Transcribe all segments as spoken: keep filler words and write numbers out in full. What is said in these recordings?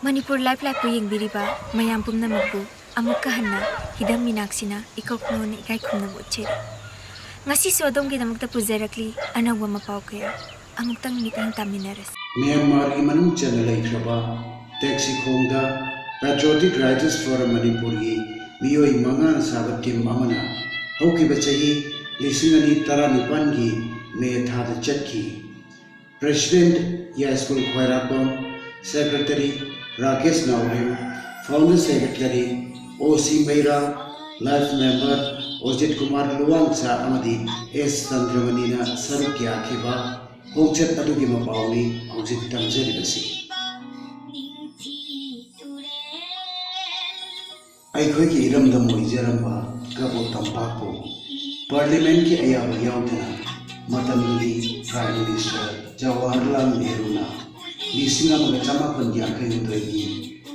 Manipur life ꯂꯥꯏꯐꯄꯨ ꯌꯦꯡꯕꯤꯔꯤꯕ ꯃꯌꯥꯝ ꯄꯨꯝꯅꯃꯛꯄꯨ ꯑꯃꯨꯛꯀ ꯍꯟꯅ ꯍꯤꯗꯝ ꯃꯤꯅꯥꯛꯁꯤꯅ ꯏꯀꯣꯛ ꯅꯧꯅ ꯏꯀꯥꯏ ꯈꯨꯝꯅꯕ ꯎꯠꯆꯔꯤ꯫ ꯉꯁꯤꯁꯨ ꯑꯗꯣꯝꯒꯤꯗꯃꯛꯇ ꯄꯨꯖꯔꯛꯂꯤ ꯑꯅꯧꯕ ꯃꯄꯥꯎ ꯀꯌꯥ꯫ ꯑꯃꯨꯛꯇꯪ ꯃꯤꯠꯌꯦꯡ ꯇꯥꯃꯤꯟꯅꯔꯁꯤ꯫ ꯃ꯭ꯌꯥꯟꯃꯥꯔꯒꯤ ꯃꯅꯨꯡ ꯆꯟꯅ ꯂꯩꯈ꯭ꯔꯕ ꯇꯦꯛꯁꯤꯈꯣꯡꯗ Patriotic Writers Forum ꯃꯅꯤꯄꯨꯔꯒꯤ ꯃꯤꯑꯣꯏ ꯃꯉꯥꯅ ꯁꯥꯕ ꯇꯤꯝ ꯑꯃꯅ ꯍꯧꯈꯤꯕ ꯆꯍꯤ ꯂꯤꯁꯤꯡ ꯑꯅꯤ ꯇꯔꯥꯅꯤꯄꯥꯟꯒꯤ ꯃꯦ ꯊꯥꯗ ꯆꯠꯈꯤ꯫ ꯄ꯭ꯔꯦꯁꯤꯗꯦꯟꯠ ꯌꯥꯏꯁ꯭ꯀꯨꯜ ꯈ꯭ꯋꯥꯏꯔꯥꯛꯄꯝ, ꯁꯦꯀ꯭ꯔꯦꯇꯔꯤ ꯔꯥꯀꯦꯁ ꯅꯥꯎꯔꯦꯝ, ꯐꯥꯎꯟꯗꯔ ꯁꯦꯀ꯭ꯔꯦꯇꯔꯤ ꯑꯣ ꯁꯤ ꯃꯩꯔꯥ, ꯂꯥꯏꯐ ꯃꯦꯝꯕꯔ ꯑꯣꯖꯤꯠ ꯀꯨꯃꯥꯔ ꯂꯨꯋꯥꯡꯆꯥ ꯑꯃꯗꯤ ꯑꯦꯁ ꯆꯟꯗ꯭ꯔꯃꯅꯤꯅ ꯁꯔꯨꯛ ꯌꯥꯈꯤꯕ ꯈꯣꯡꯆꯠ ꯑꯗꯨꯒꯤ ꯃꯄꯥꯎꯅꯤ ꯍꯧꯖꯤꯛ ꯇꯝꯖꯔꯤꯕꯁꯤ꯫ ꯑꯩꯈꯣꯏꯒꯤ ꯏꯔꯝꯗꯝ ꯑꯣꯏꯖꯔꯝꯕ ꯀꯕꯣ ꯇꯝꯄꯥꯛꯄꯨ ꯄꯥꯔꯂꯤꯌꯥꯃꯦꯟꯠꯀꯤ ꯑꯌꯥꯕ ꯌꯥꯎꯗꯅ ꯃꯇꯝꯗꯨꯒꯤ ꯄ꯭ꯔꯥꯏꯝ ꯃꯤꯅꯤꯁꯇꯔ ꯖꯋꯥꯍꯔꯂꯥꯜ ꯅꯦꯍꯔꯨꯅ ꯂꯤꯁꯤꯡ ꯑꯃꯒ ꯆꯃꯥꯄꯟ ꯌꯥꯡꯈꯩꯍꯨꯝꯗꯣꯏꯒꯤ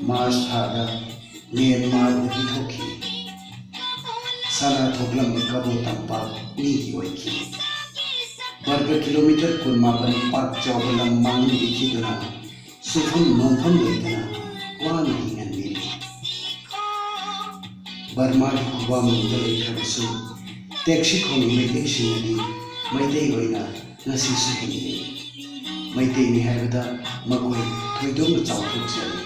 ꯃꯥꯔꯆ ꯊꯥꯗ ꯃ꯭ꯌꯥꯟꯃꯥꯔꯗ ꯄꯤꯊꯣꯛꯈꯤ꯫ ꯁꯅꯥ ꯊꯣꯛꯂꯝꯕ ꯀꯕꯣ ꯇꯝꯄꯥꯛ ꯃꯤꯒꯤ ꯑꯣꯏꯈꯤ꯫ ꯕꯔꯒ ꯀꯤꯂꯣꯃꯤꯇꯔ ꯀꯨꯟꯃꯥꯄꯟ ꯄꯥꯛ ꯆꯥꯎꯕ ꯂꯝ ꯃꯥꯡꯍꯟꯕꯤꯈꯤꯗꯨꯅ ꯁꯨꯐꯝ ꯅꯣꯝꯐꯝ ꯂꯩꯇꯅ ꯋꯥꯅ ꯍꯤꯡꯍꯟꯕꯤꯔꯤ꯫ ꯕꯔꯃꯥꯒꯤ ꯈꯨꯕꯥꯛꯅꯨꯡꯗ ꯂꯩꯈ꯭ꯔꯕꯁꯨ ꯇꯦꯛꯁꯤꯈꯣꯡꯒꯤ ꯃꯩꯇꯩꯁꯤꯡꯅꯗꯤ ꯃꯩꯇꯩ ꯑꯣꯏꯅ ꯉꯁꯤꯁꯨ ꯍꯤꯡꯂꯤ꯫ ꯃꯩꯇꯩꯅꯤ ꯍꯥꯏꯕꯗ ꯃꯈꯣꯏ ꯊꯣꯏꯗꯣꯛꯅ ꯆꯥꯎꯊꯣꯛꯆꯔꯤ꯫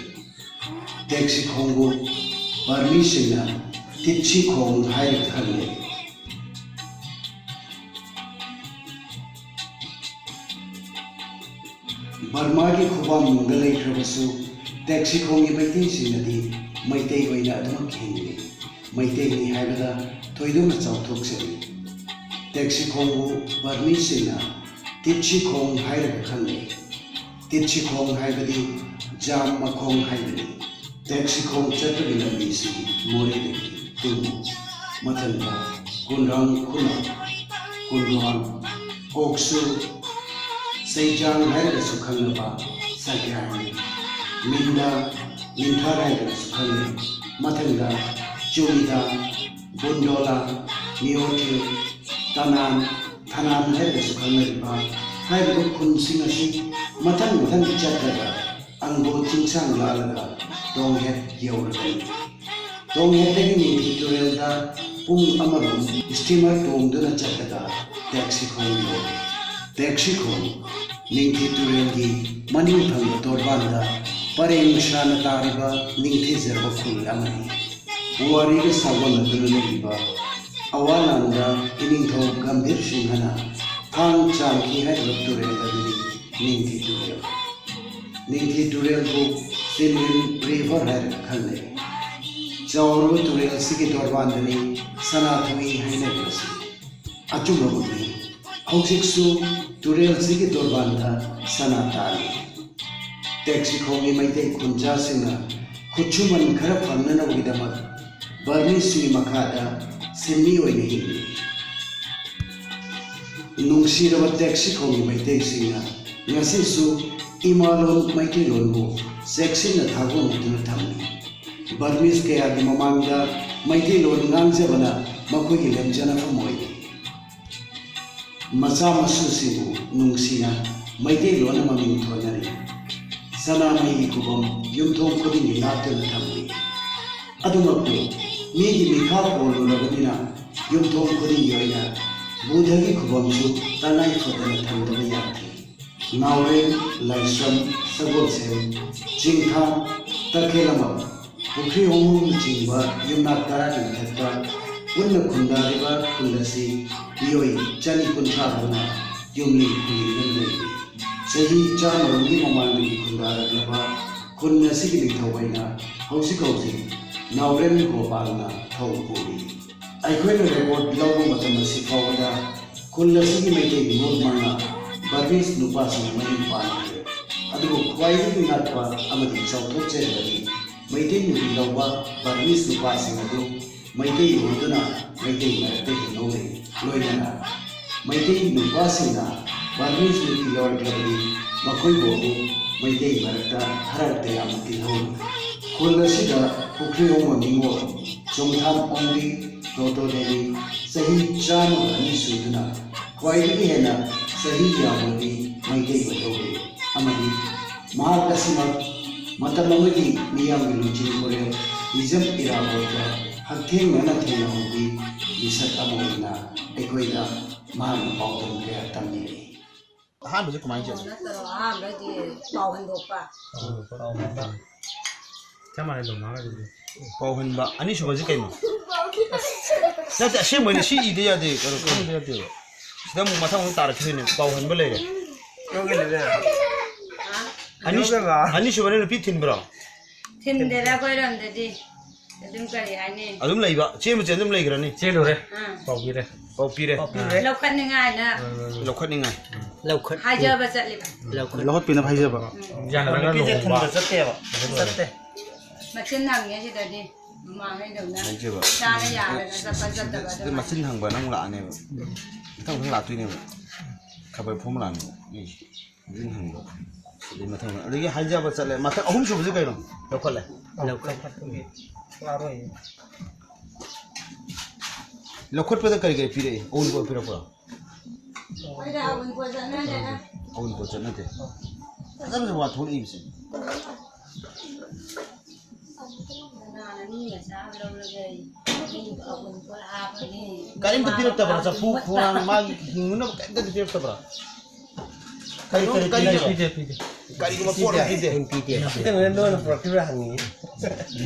ꯇꯦꯛꯁꯤꯈꯣꯡꯕꯨ ꯕꯔꯃꯤꯁꯤꯡꯅ ꯇꯤꯠꯁꯤꯈꯣꯡ ꯍꯥꯏꯔꯒ ꯈꯪꯅꯩ꯫ ꯕꯔꯃꯥꯒꯤ ꯈꯨꯕꯥꯛꯅꯨꯡꯗ ꯂꯩꯈ꯭ꯔꯕꯁꯨ ꯇꯦꯛꯁꯤꯈꯣꯡꯒꯤ ꯃꯩꯇꯩꯁꯤꯡꯅꯗꯤ ꯃꯩꯇꯩ ꯑꯣꯏꯅ ꯑꯗꯨꯃꯛ ꯍꯤꯡꯂꯤ꯫ ꯃꯩꯇꯩꯅꯤ ꯍꯥꯏꯕꯗ ꯊꯣꯏꯗꯣꯛꯅ ꯆꯥꯎꯊꯣꯛꯆꯔꯤ꯫ ꯇꯦꯛꯁꯤꯈꯣꯡꯕꯨ ꯕꯔꯃꯤꯁꯤꯡꯅ ꯇꯤꯠꯁꯤꯈꯣꯡ ꯍꯥꯏꯔꯒ ꯈꯪꯅꯩ꯫ ꯇꯤꯠꯁꯤꯈꯣꯡ ꯍꯥꯏꯕꯗꯤ ꯖꯥꯝ ꯃꯈꯣꯡ ꯍꯥꯏꯕꯅꯤ꯫ ꯇꯦꯛꯁꯤꯈꯣꯡ ꯆꯠꯄꯒꯤ ꯂꯝꯕꯤꯁꯤ ꯃꯣꯔꯦꯗꯒꯤ ꯀꯨꯟꯃꯨꯛ, ꯃꯊꯪꯗ ꯀꯨꯟꯗ꯭ꯔꯥꯡ ꯈꯨꯅꯧ, ꯀꯨꯟꯗ꯭ꯔꯥꯡ, ꯀꯣꯛꯁꯨ, ꯁꯩꯖꯥꯡ ꯍꯥꯏꯔꯒꯁꯨ ꯈꯪꯅꯕ ꯁꯒ꯭ꯌꯥꯡ, ꯃꯤꯟꯗ, ꯃꯤꯟꯊꯥꯔ ꯍꯥꯏꯔꯒꯁꯨ ꯈꯪꯅꯩ꯫ ꯃꯊꯪꯗ ꯆꯨꯝꯗ, ꯕꯨꯟꯗꯣꯂꯥ, ꯃꯤꯑꯣꯊꯤꯜ, ꯇꯅꯥꯟ, ꯊꯅꯥꯟ ꯍꯥꯏꯔꯒꯁꯨ ꯈꯪꯅꯔꯤꯕ ꯍꯥꯏꯔꯤꯕ ꯈꯨꯟꯁꯤꯡ ꯑꯁꯤ ꯃꯊꯪ ꯃꯊꯪ ꯆꯠꯂꯒ ꯑꯪꯕꯣ ꯆꯤꯡꯁꯥꯡ ꯂꯥꯜꯂꯒ ꯇꯣꯡꯍꯦꯠ ꯌꯧꯔꯒꯅꯤ꯫ ꯇꯣꯡꯍꯦꯠꯇꯒꯤ ꯅꯤꯡꯊꯤ ꯇꯨꯔꯦꯜꯗ ꯄꯨꯡ ꯑꯃꯔꯣꯝ steamer ꯇꯣꯡꯗꯨꯅ ꯆꯠꯂꯒ ꯇꯦꯛꯁꯤꯈꯣꯡ ꯌꯧꯔꯦ꯫ ꯇꯦꯛꯁꯤꯈꯣꯡ ꯅꯤꯡꯊꯤ ꯇꯨꯔꯦꯜꯒꯤ ꯃꯅꯤꯡ ꯊꯪꯕ ꯇꯣꯔꯕꯥꯟꯗ ꯄꯔꯦꯡ ꯁꯥꯅ ꯇꯥꯔꯤꯕ ꯅꯤꯡꯊꯤꯖꯔꯕ ꯈꯨꯜ ꯑꯃꯅꯤ꯫ ꯄꯨꯋꯥꯔꯤꯒ ꯁꯥꯒꯣꯟꯅꯗꯨꯅ ꯂꯩꯔꯤꯕ ꯑꯋꯥ ꯂꯥꯟꯗ ꯏꯅꯤꯡꯊꯧ ꯒꯝꯚꯤꯔ ꯁꯤꯡꯍꯅ ꯊꯥꯡ ꯆꯥꯝꯈꯤ ꯍꯥꯏꯔꯤꯕ ꯇꯨꯔꯦꯜ ꯑꯗꯨꯅꯤ ꯅꯤꯡꯊꯤ ꯇꯨꯔꯦꯜ꯫ ꯅꯤꯡꯊꯤ ꯇꯨꯔꯦꯜꯕꯨ Chindwin River ꯍꯥꯏꯔꯒ ꯈꯪꯅꯩ꯫ ꯆꯥꯎꯔꯕ ꯇꯨꯔꯦꯜꯁꯤꯒꯤ ꯇꯣꯔꯕꯥꯟꯗꯅꯤ ꯁꯅꯥ ꯊꯣꯛꯏ ꯍꯥꯏꯅꯔꯤꯕꯁꯤ꯫ ꯑꯆꯨꯝꯕꯃꯛꯅꯤ꯫ ꯍꯧꯖꯤꯛꯁꯨ ꯇꯨꯔꯦꯜꯁꯤꯒꯤ ꯇꯣꯔꯕꯥꯟꯗ ꯁꯅꯥ ꯇꯥꯜꯂꯤ꯫ ꯇꯦꯛꯁꯤꯈꯣꯡꯒꯤ ꯃꯩꯇꯩ ꯈꯨꯟꯖꯥꯁꯤꯡꯅ ꯈꯨꯠꯁꯨꯃꯟ ꯈꯔ ꯐꯪꯅꯅꯕꯒꯤꯗꯃꯛ ꯕꯔꯃꯤꯁꯁꯤꯡꯒꯤ ꯃꯈꯥꯗ ꯁꯤꯟꯃꯤ ꯑꯣꯏꯅ ꯍꯤꯡꯂꯤ꯫ ꯅꯨꯡꯁꯤꯔꯕ ꯇꯦꯛꯁꯤꯈꯣꯡꯒꯤ ꯃꯩꯇꯩꯁꯤꯡꯅ ꯉꯁꯤꯁꯨ ꯏꯃꯥꯂꯣꯟ ꯃꯩꯇꯩꯂꯣꯟꯕꯨ ꯆꯦꯛꯁꯤꯟꯅ ꯊꯥꯒꯣꯟꯅꯗꯨꯅ ꯊꯝꯂꯤ꯫ ꯕꯔꯃꯤꯁ ꯀꯌꯥꯒꯤ ꯃꯃꯥꯡꯗ ꯃꯩꯇꯩꯂꯣꯟ ꯉꯥꯡꯖꯕꯅ ꯃꯈꯣꯏꯒꯤ ꯂꯦꯝꯖꯅꯐꯝ ꯑꯣꯏꯔꯤ꯫ ꯃꯆꯥ ꯃꯁꯨꯁꯤꯡꯕꯨ ꯅꯨꯡꯁꯤꯅ ꯃꯩꯇꯩꯂꯣꯟꯅ ꯃꯃꯤꯡ ꯊꯣꯟꯅꯔꯤ꯫ ꯁꯅꯥꯃꯍꯤꯒꯤ ꯈꯨꯕꯝ ꯌꯨꯝꯊꯣꯡ ꯈꯨꯗꯤꯡꯒꯤ ꯂꯥꯠꯇꯨꯅ ꯊꯝꯂꯤ꯫ ꯑꯗꯨꯃꯛꯄꯨ ꯃꯤꯒꯤ ꯃꯤꯈꯥ ꯄꯣꯜꯂꯨꯔꯕꯅꯤꯅ ꯌꯨꯝꯊꯣꯡ ꯈꯨꯗꯤꯡꯒꯤ ꯑꯣꯏꯅ ꯕꯨꯙꯒꯤ ꯈꯨꯕꯝꯁꯨ ꯇꯉꯥꯏ ꯐꯗꯅ ꯊꯝꯗꯕ ꯌꯥꯗꯦ꯫ ꯅꯥꯎꯔꯦꯝ, ꯂꯥꯏꯁ꯭ꯔꯝ, ꯁꯒꯣꯜꯁꯦꯝ, ꯆꯤꯡꯊꯥꯡ, ꯇꯈꯦꯂꯝꯕꯝ, ꯄꯨꯈ꯭ꯔꯤ ꯍꯣꯡꯍꯣꯡꯅꯆꯤꯡꯕ ꯌꯨꯝꯅꯥꯛ ꯇꯔꯥꯒꯤ ꯃꯊꯛꯇ ꯄꯨꯟꯅ ꯈꯨꯟꯗꯥꯔꯤꯕ ꯈꯨꯜ ꯑꯁꯤ ꯃꯤꯑꯣꯏ ꯆꯅꯤ ꯀꯨꯟꯊ꯭ꯔꯥ ꯍꯧꯅ ꯌꯨꯝꯂꯤ ꯈꯨꯜꯂꯤꯗꯨꯅ ꯂꯩꯔꯤ꯫ ꯆꯍꯤ ꯆꯥꯝꯃꯔꯣꯝꯒꯤ ꯃꯃꯥꯡꯗꯒꯤ ꯈꯨꯟꯗꯥꯔꯛꯂꯕ ꯈꯨꯟ ꯑꯁꯤꯒꯤ ꯅꯤꯡꯊꯧ ꯑꯣꯏꯅ ꯍꯧꯖꯤꯛ ꯍꯧꯖꯤꯛ ꯅꯥꯎꯔꯦꯝ ꯒꯣꯄꯥꯜꯅ ꯊꯧ ꯄꯨꯔꯤ꯫ ꯑꯩꯈꯣꯏꯅ ꯔꯦꯀꯣꯔꯗ ꯂꯧꯕ ꯃꯇꯝ ꯑꯁꯤ ꯐꯥꯎꯕꯗ ꯈꯨꯜ ꯑꯁꯤꯒꯤ ꯃꯩꯇꯩ ꯅꯤꯉꯣꯜ ꯃꯉꯥ ꯕꯔꯃꯤꯁ ꯅꯨꯄꯥꯁꯤꯡꯅ ꯃꯌꯨꯝ ꯄꯥꯟꯈ꯭ꯔꯦ꯫ ꯑꯗꯨꯕꯨ ꯈ꯭ꯋꯥꯏꯗꯒꯤ ꯉꯛꯄ ꯑꯃꯗꯤ ꯆꯥꯎꯊꯣꯛꯆꯔꯤꯕꯗꯤ ꯃꯩꯇꯩ ꯅꯨꯄꯤ ꯂꯧꯕ ꯕꯔꯃꯤꯁ ꯅꯨꯄꯥꯁꯤꯡ ꯑꯗꯨ ꯃꯩꯇꯩ ꯑꯣꯏꯗꯨꯅ ꯃꯩꯇꯩ ꯃꯔꯛꯇ ꯍꯤꯡꯍꯧꯔꯤ꯫ ꯂꯣꯏꯅꯅ ꯃꯩꯇꯩ ꯅꯨꯄꯥꯁꯤꯡꯅ ꯕꯔꯃꯤꯁ ꯅꯨꯄꯤ ꯂꯧꯔꯛꯂꯕꯗꯤ ꯃꯈꯣꯏꯕꯨ ꯑꯃꯨꯛ ꯃꯩꯇꯩ ꯃꯔꯛꯇ ꯍꯔꯥꯎ ꯇꯌꯥꯝꯅ ꯇꯤꯜꯍꯧꯔꯤ꯫ ꯈꯨꯜ ꯑꯁꯤꯗ ꯄꯨꯈ꯭ꯔꯤ ꯍꯣꯡꯕ ꯅꯤꯉꯣꯜ ꯆꯣꯡꯊꯥꯝ ꯑꯣꯡꯕꯤ ꯇꯣꯇꯣ ꯗꯦꯕꯤ ꯆꯍꯤ ꯆꯥꯝꯃꯒ ꯑꯅꯤ ꯁꯨꯗꯨꯅ ꯈ꯭ꯋꯥꯏꯗꯒꯤ ꯍꯦꯟꯅ ꯆꯍꯤ ꯌꯥꯝꯂꯕꯤ ꯃꯩꯇꯩ ꯑꯣꯏꯍꯧꯔꯤ ꯑꯃꯗꯤ ꯃꯍꯥꯛ ꯑꯁꯤꯃꯛ ꯃꯇꯝ ꯑꯃꯒꯤ ꯃꯤꯌꯥꯝꯒꯤ ꯂꯨꯆꯤꯡ ꯄꯨꯔꯦꯜ ꯍꯤꯖꯝ ꯏꯔꯥꯕꯣꯠꯀ ꯍꯛꯊꯦꯡꯅꯅ ꯊꯦꯡꯅꯍꯧꯕꯤ ꯃꯤꯁꯛ ꯑꯃ ꯑꯣꯏꯅ ꯑꯩꯈꯣꯏꯗ ꯃꯍꯥꯛꯅ ꯄꯥꯎꯗꯝ ꯀꯌꯥ ꯇꯝꯕꯤꯔꯛꯏ꯫ ꯑꯍꯥꯟꯕꯁꯦ ꯀꯃꯥꯏꯅ ꯆꯠꯂꯤ? ꯅꯠꯇ꯭ꯔꯣ? ꯑꯍꯥꯟꯕꯗꯤ ꯄꯥꯎ ꯍꯟꯗꯣꯛꯄ꯫ ꯄꯥꯎ ꯍꯟꯕ꯫ ꯆꯞ ꯃꯥꯟꯅꯩ ꯂꯨꯃꯥꯡꯒ ꯑꯗꯨꯗꯤ꯫ ꯄꯥꯎ ꯍꯟꯕ꯫ ꯑꯅꯤꯁꯨꯕꯁꯤ ꯀꯩꯅꯣ? ꯅꯠꯇꯦ, ꯑꯁꯦꯡꯕꯩꯅꯦ, ꯁꯤ ꯏꯗ ꯌꯥꯗꯦ, ꯀꯩꯅꯣ, ꯈꯪꯗ ꯌꯥꯗꯦꯕ꯫ ꯁꯤꯗ ꯑꯃꯨꯛ ꯃꯊꯪ ꯑꯃꯨꯛ ꯇꯥꯔꯛꯈꯤꯗꯣꯏꯅꯦ, ꯄꯥꯎ ꯍꯟꯕ ꯂꯩꯔꯦ꯫ ꯌꯣꯒꯤ ꯂꯩꯔꯦ꯫ ꯑꯅꯤ-, ꯌꯣꯒ ꯂꯥ? ꯑꯅꯤꯁꯨꯕꯅ ꯅꯨꯄꯤ ꯊꯤꯟꯕ꯭ꯔꯣ? ꯊꯤꯟꯗꯦꯗ ꯑꯩꯈꯣꯏꯔꯣꯝꯗꯗꯤ꯫ ꯑꯗꯨꯝ ꯀꯔꯤ ꯍꯥꯏꯅꯤ? ꯑꯗꯨꯝ ꯂꯩꯕ, ꯆꯦꯟꯕ ꯆꯦꯟ ꯑꯗꯨꯝ ꯂꯩꯈ꯭ꯔꯅꯤ꯫ ꯆꯦꯜꯂꯨꯔꯦ꯫ ꯑꯥ꯫ ꯄꯥꯎ ꯄꯤꯔꯦ꯫ ꯄꯥꯎ ꯄꯤꯔꯦ꯫ ꯑꯥ꯫ ꯂꯧꯈꯠꯅꯤꯡꯉꯥꯏꯅ꯫ ꯂꯧꯈꯠꯅꯤꯡꯉꯥꯏ꯫ ꯂꯧꯈꯠ-, ꯍꯥꯏꯖꯕ ꯆꯠꯂꯤꯕ꯫ ꯂꯧꯈꯠ-, ꯂꯧꯍꯠꯄꯤꯅꯕ ꯍꯥꯏꯖꯕ꯫ ꯎꯝ꯫ ꯌꯥꯅꯔꯒ ꯅꯨꯄꯤꯁꯦ ꯂꯨꯍꯣꯡꯕ꯫ ꯊꯤꯟꯕ ꯆꯠꯇꯦꯕ꯫ ꯆꯠꯇꯦ꯫ ꯃꯆꯤꯟ ꯍꯪꯉꯦ ꯁꯤꯗꯗꯤ꯫ ꯃꯃꯥꯡꯉꯩꯗꯧꯅ꯫ ꯍꯥꯏꯖꯕ꯫ ꯏꯆꯥꯅ ꯌꯥꯗꯅ ꯆꯠꯄ ꯆꯠꯇꯕ ꯁꯤꯗ ꯑꯗꯨꯃꯥꯏꯅ꯫ ꯃꯆꯤꯟ ꯍꯪꯕ ꯑꯃꯨꯛ ꯂꯥꯛꯑꯅꯦꯕ꯫ ꯃꯊꯪ ꯃꯊꯪ ꯂꯥꯛꯇꯣꯏꯅꯦꯕ꯫ ꯈꯕꯔ ꯐꯣꯝ ꯂꯥꯛꯑꯅꯦꯕ꯫ ꯑꯩꯁꯦ꯫ ꯑꯗꯨꯝ ꯍꯪꯕ꯫ ꯑꯗꯨꯗꯩ ꯃꯊꯪ, ꯑꯗꯒꯤ ꯍꯥꯏꯖꯕ ꯆꯠꯂꯦ꯫ ꯃꯊꯪ ꯑꯍꯨꯝꯁꯨꯕꯁꯦ ꯀꯩꯅꯣ? ꯂꯧꯈꯠꯂꯦ꯫ ꯂꯧꯈꯠꯄꯒꯤ ꯋꯥꯔꯣꯏ꯫ ꯂꯧꯈꯠꯄꯗ ꯀꯔꯤ ꯀꯔꯤ ꯄꯤꯔꯛꯏ? ꯑꯎꯟꯄꯣꯠ ꯄꯤꯔꯛꯄ꯭ꯔꯣ? ꯑꯩꯈꯣꯏꯗ ꯑꯎꯟꯄꯣꯠ ꯆꯠꯅꯗꯦꯗ꯫ ꯑꯎꯟꯄꯣꯠ ꯆꯠꯅꯗꯦ꯫ ꯐꯖ ꯐꯖꯕ ꯋꯥ ꯊꯣꯛꯂꯛꯏꯕꯁꯦ꯫ ꯀꯅꯥꯅ ꯃꯤ ꯃꯆꯥ ꯑꯃ ꯂꯧꯔꯒ ꯃꯤ ꯑꯎꯟꯄꯣꯠ ꯍꯥꯞꯄꯅꯤ? ꯀꯔꯤꯝꯇ ꯄꯤꯔꯛꯇꯕ꯭ꯔꯥ? ꯆꯐꯨ, ꯈꯣꯡꯅꯥꯡ, ꯃꯥꯒꯤ ꯍꯤꯡꯅꯅꯕ ꯀꯔꯤꯝꯇ ꯄꯤꯔꯛꯇꯕ꯭ꯔꯥ? ꯀꯔꯤꯝꯇ ꯄꯤꯗꯦ, ꯄꯤꯗꯦ꯫ ꯀꯔꯤꯒꯨꯝꯕ ꯄꯣꯠ ꯑꯃ ꯄꯤꯗꯦ꯫ ꯄꯤꯗꯦ꯫ ꯅꯪ ꯅꯣꯏꯅ ꯄꯨꯔꯛꯈꯤꯕ꯭ꯔꯥ ꯍꯪꯉꯤ꯫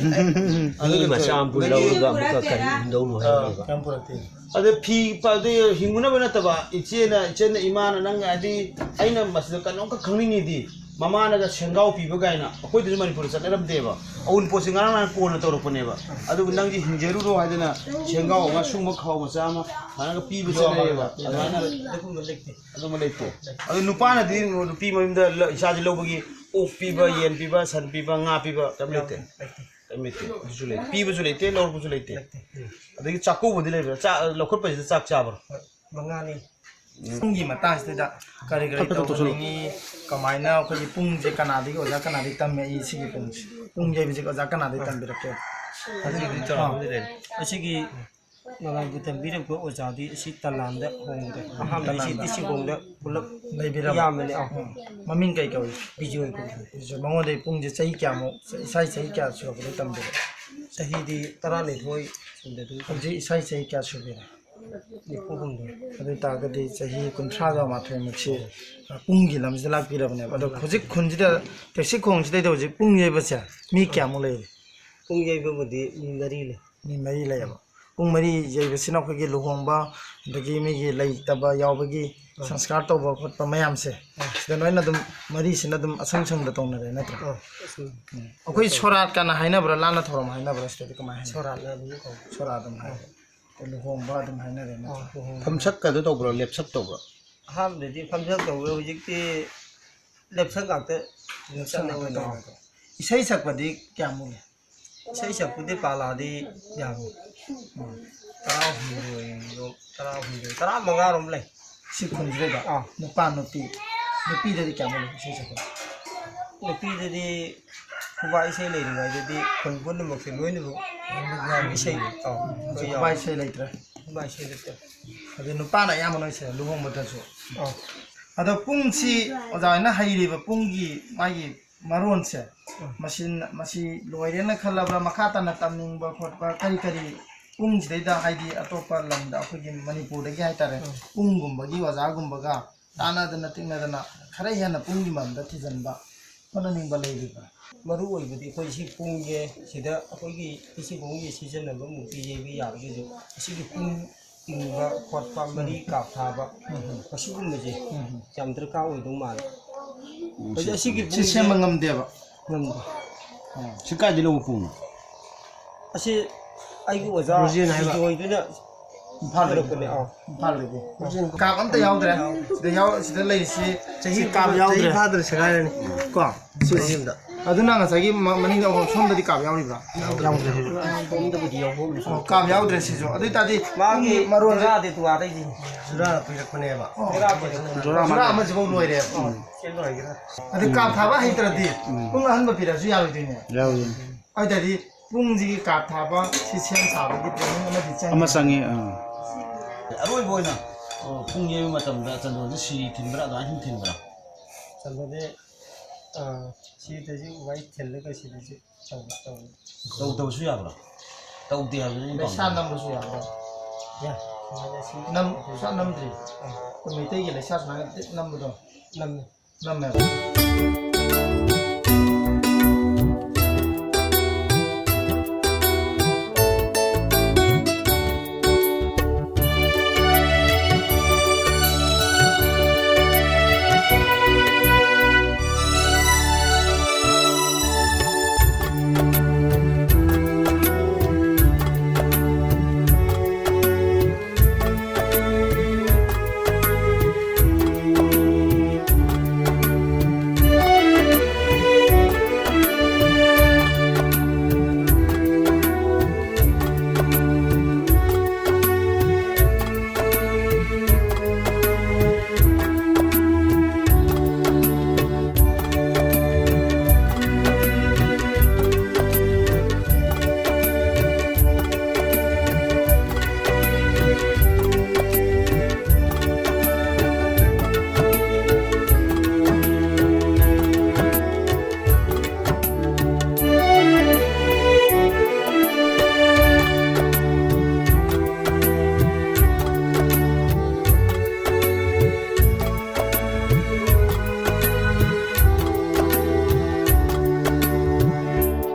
ꯃꯤ ꯃꯆꯥ ꯑꯃꯕꯨ ꯂꯧꯔꯒ ꯑꯃꯨꯛꯀ ꯀꯔꯤ ꯍꯤꯡꯗꯧꯅꯣ ꯍꯥꯏꯕ꯫ ꯌꯥꯝ ꯄꯨꯔꯛꯇꯦ꯫ ꯑꯗ ꯐꯤ ꯄ-, ꯑꯗꯩ ꯍꯤꯡꯉꯨꯅꯕ ꯅꯠꯇꯕ, ꯏꯆꯦꯅ, ꯏꯆꯦꯅ, ꯏꯃꯥꯅ, ꯅꯪ ꯍꯥꯏꯗꯤ, ꯑꯩꯅ ꯃꯁꯤꯗ ꯀꯩꯅꯣꯝꯈꯛ ꯈꯪꯅꯤꯡꯉꯤꯗꯤ, ꯃꯃꯥꯅꯒ ꯁꯦꯡꯒꯥꯎ ꯄꯤꯕ ꯀꯥꯏꯅ ꯑꯩꯈꯣꯏꯗꯁꯨ ꯃꯅꯤꯄꯨꯔꯗ ꯆꯠꯅꯔꯝꯗꯦꯕ꯫ ꯑꯎꯟꯄꯣꯠꯁꯦ ꯉꯔꯥꯡ ꯅꯍꯥꯟ ꯀꯣꯟꯅ ꯇꯧꯔꯛꯄꯅꯦꯕ꯫ ꯑꯗꯨꯕꯨ ꯅꯪꯗꯤ ꯍꯤꯡꯖꯔꯨꯔꯣ ꯍꯥꯏꯗꯅ ꯁꯦꯡꯒꯥꯎ ꯑꯃ, ꯁꯨꯡꯕ ꯈꯥꯎ ꯃꯆꯥ ꯑꯃ ꯊꯥꯔꯒ ꯄꯤꯕ ꯆꯠꯅꯩꯌꯦꯕ꯫ ꯑꯗꯨꯃꯥꯏꯅ ꯑꯗꯨꯒꯨꯝꯕ ꯂꯩꯇꯦ꯫ ꯑꯗꯨꯃ ꯂꯩꯇꯦ꯫ ꯑꯗꯨ ꯅꯨꯄꯥꯅꯗꯤ ꯅꯨꯄꯤ ꯃꯌꯨꯝꯗ ꯂ-, ꯏꯆꯥꯁꯤ ꯂꯧꯕꯒꯤ ꯑꯣꯛ ꯄꯤꯕ, ꯌꯦꯟ ꯄꯤꯕ, ꯁꯟ ꯄꯤꯕ, ꯉꯥ ꯄꯤꯕ ꯀꯔꯤꯝ ꯂꯩꯇꯦ꯫ ꯂꯩꯇꯦ꯫ ꯀꯔꯤꯝ ꯂꯩꯇꯦ꯫ ꯑꯗꯨꯁꯨ ꯂꯩ-, ꯄꯤꯕꯁꯨ ꯂꯩꯇꯦ, ꯂꯧꯔꯛꯄꯁꯨ ꯂꯩꯇꯦ꯫ ꯂꯩꯇꯦ꯫ ꯎꯝ꯫ ꯑꯗꯒꯤ ꯆꯥꯛꯀꯧꯕꯗꯤ ꯂꯩꯕ꯭ꯔꯥ? ꯆꯥ-, ꯂꯧꯈꯠꯄꯁꯤꯗ ꯆꯥꯛ ꯆꯥꯕ꯭ꯔꯥ? ꯍꯣꯏ, ꯃꯉꯥꯅꯤ꯫ ꯎꯝ꯫ ꯄꯨꯡꯒꯤ ꯃꯇꯥꯡꯁꯤꯗ ꯀꯔꯤ ꯀꯔꯤ ꯐꯠ ꯐꯠ ꯇꯧꯁꯜꯂꯨ꯫ ꯇꯧꯍꯟꯅꯤꯡꯉꯤ, ꯀꯃꯥꯏꯅ ꯑꯩꯈꯣꯏꯒꯤ ꯄꯨꯡꯁꯦ ꯀꯅꯥꯗꯒꯤ ꯑꯣꯖꯥ ꯀꯅꯥꯗꯒꯤ ꯇꯝꯃꯛꯏ, ꯁꯤꯒꯤ ꯄꯨꯡꯁꯦ, ꯄꯨꯡ ꯌꯩꯕꯁꯦ ꯑꯣꯖꯥ ꯀꯅꯥꯗꯒꯤ ꯇꯝꯕꯤꯔꯛꯀꯦ? ꯍꯧꯖꯤꯛ ꯍꯧꯖꯤꯛ ꯆꯥꯎꯔꯥꯛꯄꯗꯤ ꯂꯩꯔꯦ꯫ ꯑꯁꯤꯒꯤ ꯃꯉꯥꯜꯕꯨ ꯇꯝꯕꯤꯔꯛꯄ ꯑꯣꯖꯥꯗꯤ ꯑꯁꯤ ꯇꯂꯥꯟꯗ ꯍꯣꯡꯈ꯭ꯔꯦ꯫ ꯑꯍꯥꯟꯕ ꯑꯁꯤ ꯇꯂꯥꯟꯗ꯫ ꯗꯤ ꯁꯤ ꯈꯣꯡꯗ ꯄꯨꯂꯞ ꯂꯩꯕꯤꯔꯕ? ꯏꯌꯥꯝꯕꯅꯦ꯫ ꯑꯥ꯫ ꯎꯝ꯫ ꯃꯃꯤꯡ ꯀꯩ ꯀꯧꯏ? ꯕꯤꯖꯣꯏ ꯀꯧꯏ꯫ ꯕꯤꯖꯣꯏ꯫ ꯃꯉꯣꯟꯗꯩ ꯄꯨꯡꯁꯦ ꯆꯍꯤ ꯀꯌꯥꯃꯨꯛ, ꯏꯁꯥꯒꯤ ꯆꯍꯤ ꯀꯌꯥ ꯁꯨꯔꯛꯄꯗꯩ ꯇꯝꯕꯤꯔꯛꯏ? ꯆꯍꯤꯗꯤ ꯇꯔꯥꯅꯤꯊꯣꯏ ꯁꯨꯝꯗ ꯑꯗꯨꯝ ꯍꯧꯖꯤꯛ ꯏꯁꯥꯒꯤ ꯆꯍꯤ ꯀꯌꯥ ꯁꯨꯕꯤꯔꯦ? ꯅꯤꯐꯨ ꯍꯨꯝꯗꯣꯏ꯫ ꯑꯗꯨ ꯑꯣꯏ ꯇꯥꯔꯒꯗꯤ ꯆꯍꯤ ꯀꯨꯟꯊ꯭ꯔꯥꯒ ꯃꯥꯊꯣꯏ ꯃꯨꯛꯁꯤ, ꯑ, ꯄꯨꯡꯒꯤ ꯂꯝꯁꯤꯗ ꯂꯥꯛꯄꯤꯔꯕꯅꯦꯕ꯫ ꯑꯗꯣ ꯍꯧꯖꯤꯛ ꯈꯨꯟꯁꯤꯗ, ꯇꯦꯛꯁꯤ ꯈꯣꯡꯁꯤꯗꯩꯗ ꯍꯧꯖꯤꯛ ꯄꯨꯡ ꯌꯩꯕꯁꯦ ꯃꯤ ꯀꯌꯥꯃꯨꯛ ꯂꯩꯔꯤ? ꯄꯨꯡ ꯌꯩꯕꯕꯨꯗꯤ ꯃꯤ ꯃꯔꯤ ꯂꯩ꯫ ꯃꯤ ꯃꯔꯤ ꯂꯩꯌꯦꯕ꯫ ꯄꯨꯡ ꯃꯔꯤ ꯌꯩꯕꯁꯤꯅ ꯑꯩꯈꯣꯏꯒꯤ ꯂꯨꯍꯣꯡꯕ, ꯑꯗꯒꯤ ꯃꯤꯒꯤ ꯂꯩꯇꯕ ꯌꯥꯎꯕꯒꯤ ꯑꯥ꯫ ꯁꯪꯁꯀꯥꯔ ꯇꯧꯕ ꯈꯣꯠꯄ ꯃꯌꯥꯝꯁꯦ, ꯑꯥ꯫ ꯁꯤꯗ ꯂꯣꯏꯅ ꯑꯗꯨꯝ ꯃꯔꯤꯁꯤꯅ ꯑꯗꯨꯝ ꯑꯁꯪ ꯁꯪꯗ ꯇꯧꯅꯔꯦ ꯅꯠꯇ꯭ꯔꯥ? ꯑꯥ, ꯑꯁꯪ꯫ ꯎꯝ꯫ ꯑꯩꯈꯣꯏ ꯁꯣꯔꯥꯠ ꯀꯥꯅ ꯍꯥꯏꯅꯕ꯭ꯔꯥ, ꯂꯥꯟꯅ ꯊꯧꯔꯝ ꯍꯥꯏꯅꯕ꯭ꯔꯥ, ꯁꯤꯗꯗꯤ ꯀꯃꯥꯏꯅ ꯍꯥꯏꯅꯕ꯭ꯔꯥ? ꯁꯣꯔꯥꯠꯅ ꯑꯗꯨꯝ ꯀꯧꯏ꯫ ꯁꯣꯔꯥꯠ ꯑꯗꯨꯝ ꯍꯥꯏ꯫ ꯑꯥ꯫ ꯂꯨꯍꯣꯡꯕ ꯑꯗꯨꯝ ꯍꯥꯏꯅꯔꯦ ꯅꯠꯇ꯭ꯔꯥ? ꯑꯥ, ꯂꯨꯍꯣꯡꯕ꯫ ꯐꯝꯁꯛꯀꯗꯣ ꯇꯧꯕ꯭ꯔꯣ, ꯂꯦꯞꯁꯛ ꯇꯧꯕ꯭ꯔꯣ? ꯑꯍꯥꯟꯕꯗꯗꯤ ꯐꯝꯁꯛ ꯇꯧꯋꯦ, ꯍꯧꯖꯤꯛꯇꯤ ꯂꯦꯞꯁꯛ ꯉꯥꯛꯇ ꯑꯗꯨꯝ ꯂꯦꯞꯁꯛ ꯆꯠꯅꯕ ꯉꯥꯛꯇ ꯑꯣꯏꯅ꯫ ꯇꯧꯔꯦ꯫ ꯏꯁꯩ ꯁꯛꯄꯗꯤ ꯀꯌꯥꯃꯨꯛ ꯂꯩ? ꯏꯁꯩ ꯁꯛꯄꯗꯤ ꯄꯥꯂꯥꯗꯤ ꯌꯥꯝꯃꯤ꯫ ꯎꯝ꯫ ꯇꯔꯥꯍꯨꯝꯗꯣꯏꯔꯣꯝ, ꯇꯔꯥꯍꯨꯝꯗꯣꯏ, ꯇꯔꯥꯃꯉꯥꯔꯣꯝ ꯂꯩ꯫ ꯁꯤ ꯈꯨꯟꯁꯤꯗꯩꯗ? ꯑꯥ꯫ ꯅꯨꯄꯥ ꯅꯨꯄꯤ, ꯅꯨꯄꯤꯗꯗꯤ ꯀꯌꯥꯃꯨꯛ ꯂꯩ ꯏꯁꯩ ꯁꯛꯄ? ꯅꯨꯄꯤꯗꯗꯤ ꯈꯨꯕꯥꯛ ꯏꯁꯩ ꯂꯩꯔꯤꯉꯩꯗꯗꯤ ꯈꯨꯟ ꯄꯨꯝꯅꯃꯛꯁꯦ ꯂꯣꯏꯅꯃꯛ ꯏꯁꯩ, ꯑꯥ, ꯍꯧꯖꯤꯛ ꯂꯣꯏ ꯈꯨꯕꯥꯛ ꯌꯥꯎꯏ꯫ ꯏꯁꯩ ꯂꯩꯇ꯭ꯔꯦ? ꯈꯨꯕꯥꯛ ꯏꯁꯩ ꯂꯩꯇ꯭ꯔꯦ꯫ ꯑꯗꯨ ꯅꯨꯄꯥꯅ ꯑꯌꯥꯝꯕ ꯂꯣꯏ ꯁꯛꯑꯦ ꯂꯨꯍꯣꯡꯕꯗꯁꯨ꯫ ꯑꯥ꯫ ꯑꯗꯣ ꯄꯨꯡꯁꯤ ꯑꯣꯖꯥ ꯍꯣꯏꯅ ꯍꯩꯔꯤꯕ ꯄꯨꯡꯒꯤ ꯃꯥꯒꯤ ꯃꯔꯣꯟꯁꯦ, ꯎꯝ꯫ ꯃꯁꯤ, ꯃꯁꯤ ꯂꯣꯏꯔꯦꯅ ꯈꯜꯂꯕ꯭ꯔꯥ, ꯃꯈꯥ ꯇꯥꯅ ꯇꯝꯅꯤꯡꯕ ꯈꯣꯠꯄ ꯀꯔꯤ ꯀꯔꯤ ꯄꯨꯡꯁꯤꯗꯩꯗ, ꯍꯥꯏꯗꯤ ꯑꯇꯣꯞꯄ ꯂꯝꯗ ꯑꯩꯈꯣꯏꯒꯤ ꯃꯅꯤꯄꯨꯔꯗꯒꯤ ꯍꯥꯏꯇꯥꯔꯦ, ꯎꯝ꯫ ꯄꯨꯡꯒꯨꯝꯕꯒꯤ ꯑꯣꯖꯥꯒꯨꯝꯕꯒ ꯇꯥꯟꯅꯗꯅ ꯇꯤꯛꯅꯗꯅ ꯈꯔ ꯍꯦꯟꯅ ꯄꯨꯡꯒꯤ ꯃꯔꯝꯗ ꯊꯤꯖꯤꯟꯕ ꯍꯣꯠꯅꯅꯤꯡꯕ ꯂꯩꯔꯤꯕ꯭ꯔꯥ? ꯃꯔꯨ ꯑꯣꯏꯕꯗꯤ ꯑꯩꯈꯣꯏ ꯁꯤ ꯄꯨꯡꯁꯦ ꯁꯤꯗ ꯑꯩꯈꯣꯏꯒꯤ ꯏꯁꯤꯡ ꯈꯣꯡꯒꯤ ꯁꯤꯖꯤꯟꯅꯕ ꯃꯨꯔꯇꯤ ꯌꯩꯕ ꯌꯥꯔꯒꯁꯨ ꯑꯁꯤꯒꯤ ꯄꯨꯡ ꯇꯤꯡꯕ ꯈꯣꯠꯄ, ꯃꯔꯤ ꯀꯥꯞꯊꯥꯕ, ꯎꯝ꯫ ꯃꯁꯤꯒꯨꯝꯕꯁꯦ ꯎꯝ꯫ ꯌꯥꯝ ꯗꯔꯀꯥꯔ ꯑꯣꯏꯗꯧ ꯃꯥꯜꯂꯦ꯫ ꯎꯝ, ꯍꯧꯖꯤꯛ ꯁꯤ, ꯑꯁꯤꯒꯤ ꯁꯤ ꯄꯨꯡꯁꯦ ꯁꯦꯝꯕ ꯉꯝꯗꯦꯕ꯫ ꯉꯝꯗꯦ꯫ ꯎꯝ꯫ ꯁꯤ ꯀꯥꯏꯗ ꯂꯧꯕ ꯄꯨꯡꯅꯣ? ꯑꯁꯤ ꯑꯩꯒꯤ ꯑꯣꯖꯥ ꯔꯣꯖꯦꯟ ꯍꯥꯏꯕ꯫ ꯕꯤꯖꯣꯏꯗꯨꯅ ꯏꯝꯐꯥꯜꯗꯒꯤ꯫ ꯍꯥꯏꯔꯛꯄꯅꯦ꯫ ꯑꯥ꯫ ꯏꯝꯐꯥꯜꯗꯒꯤ꯫ ꯔꯣꯖꯦꯟ꯫ ꯀꯥꯞ ꯑꯝꯇ ꯌꯥꯎꯗ꯭ꯔꯦ꯫ ꯁꯤꯗ ꯌꯥꯎ-, ꯁꯤꯗ ꯂꯩꯔꯤꯁꯤ ꯁꯤ ꯆꯍꯤ ꯀꯥꯞ ꯌꯥꯎꯗ꯭ꯔꯦ꯫ ꯆꯍꯤ ꯐꯥꯗ꯭ꯔꯦ, ꯁꯦꯒꯥꯏꯔꯅꯤ꯫ ꯀꯣ? ꯆꯍꯤ ꯑꯃꯗ꯫ ꯑꯗꯨꯅ ꯉꯁꯥꯏꯒꯤ ꯃ-, ꯃꯅꯤꯡꯗ ꯑꯃꯨꯛ ꯁꯣꯝꯗꯗꯤ ꯀꯥꯞ ꯌꯥꯎꯔꯤꯕ꯭ꯔꯥ? ꯌꯥꯎꯗ꯭ꯔꯦ꯫ ꯁꯣꯝꯗꯕꯨꯗꯤ ꯌꯥꯎꯍꯧꯔꯤ꯫ ꯑꯣ, ꯀꯥꯞ ꯌꯥꯎꯗ꯭ꯔꯦ ꯁꯤꯁꯨ꯫ ꯑꯗꯨ ꯑꯣꯏ ꯇꯥꯔꯗꯤ ꯃꯥꯒꯤ ꯄꯨꯡꯒꯤ ꯃꯔꯣꯟꯁꯦ ꯖꯨꯔꯥꯗꯤ ꯇꯨꯋꯥꯗꯩꯁꯤꯅꯤ꯫ ꯖꯨꯔꯥ ꯄꯤꯔꯛꯄꯅꯦꯕ꯫ ꯖꯨꯔꯥ ꯄꯤꯔꯛꯄꯅꯦ꯫ ꯖꯨꯔꯥ ꯖꯨꯔꯥ ꯑꯃꯁꯤꯐꯥꯎ ꯂꯣꯏꯔꯦꯕ꯫ ꯎꯝ꯫ ꯁꯤ ꯂꯣꯏꯈ꯭ꯔꯦ꯫ ꯑꯗꯩ ꯀꯥꯞ ꯊꯥꯕ ꯍꯩꯇ꯭ꯔꯗꯤ ꯎꯝ꯫ ꯄꯨꯡ ꯑꯍꯟꯕ ꯄꯤꯔꯛꯑꯁꯨ ꯌꯥꯔꯣꯏꯗꯣꯏꯅꯦ꯫ ꯌꯥꯔꯣꯏꯗꯣꯏꯅꯦ꯫ ꯑꯗꯨ ꯑꯣꯏ ꯇꯥꯔꯗꯤ ꯄꯨꯡꯁꯤꯒꯤ ꯀꯥꯞ ꯊꯥꯕ, ꯁꯤ ꯁꯦꯝ ꯁꯥꯕꯒꯤ training ꯑꯃꯗꯤ ꯆꯪꯉꯤ꯫ ꯑꯃ ꯆꯪꯉꯤ, ꯑꯥ꯫ ꯑꯔꯣꯏꯕ ꯑꯣꯏꯅ, ꯑ, ꯄꯨꯡ ꯌꯩꯕ ꯃꯇꯝꯗ ꯆꯟꯗꯣꯟꯁꯦ ꯁꯤ ꯊꯤꯟꯕ꯭ꯔꯥ, ꯑꯗꯨꯃꯥꯏꯅ ꯁꯨꯝ ꯊꯤꯟꯕ꯭ꯔꯥ? ꯆꯟꯗꯣꯟꯁꯦ, ꯑ, ꯁꯤꯗꯁꯨ ꯋꯥꯏ ꯊꯤꯜꯂꯒ ꯁꯤꯗꯁꯨ ꯇꯧ-, ꯇꯧ-, ꯇꯧꯗꯕꯁꯨ ꯌꯥꯕ꯭ꯔꯥ? ꯇꯧꯗꯦ ꯍꯥꯏꯕꯗꯨꯅ ꯑꯩꯅ ꯂꯩꯁꯥ ꯄꯥꯝꯕ꯫ ꯅꯝꯕꯁꯨ ꯌꯥꯕ꯭ꯔꯥ? ꯌꯥꯏ꯫ ꯁꯨꯃꯥꯏꯅ ꯁꯤ ꯅꯝ-, ꯁꯨꯡꯅꯝ ꯅꯝꯗ꯭ꯔꯤ꯫ ꯑ꯫ ꯑꯩꯈꯣꯏ ꯃꯩꯇꯩꯒꯤ ꯂꯩꯁꯥ ꯁꯨꯃꯥꯏꯅ ꯅꯝꯕꯗꯣ꯫ ꯅꯝꯃꯦ꯫ ꯅꯝꯃꯦꯕ꯫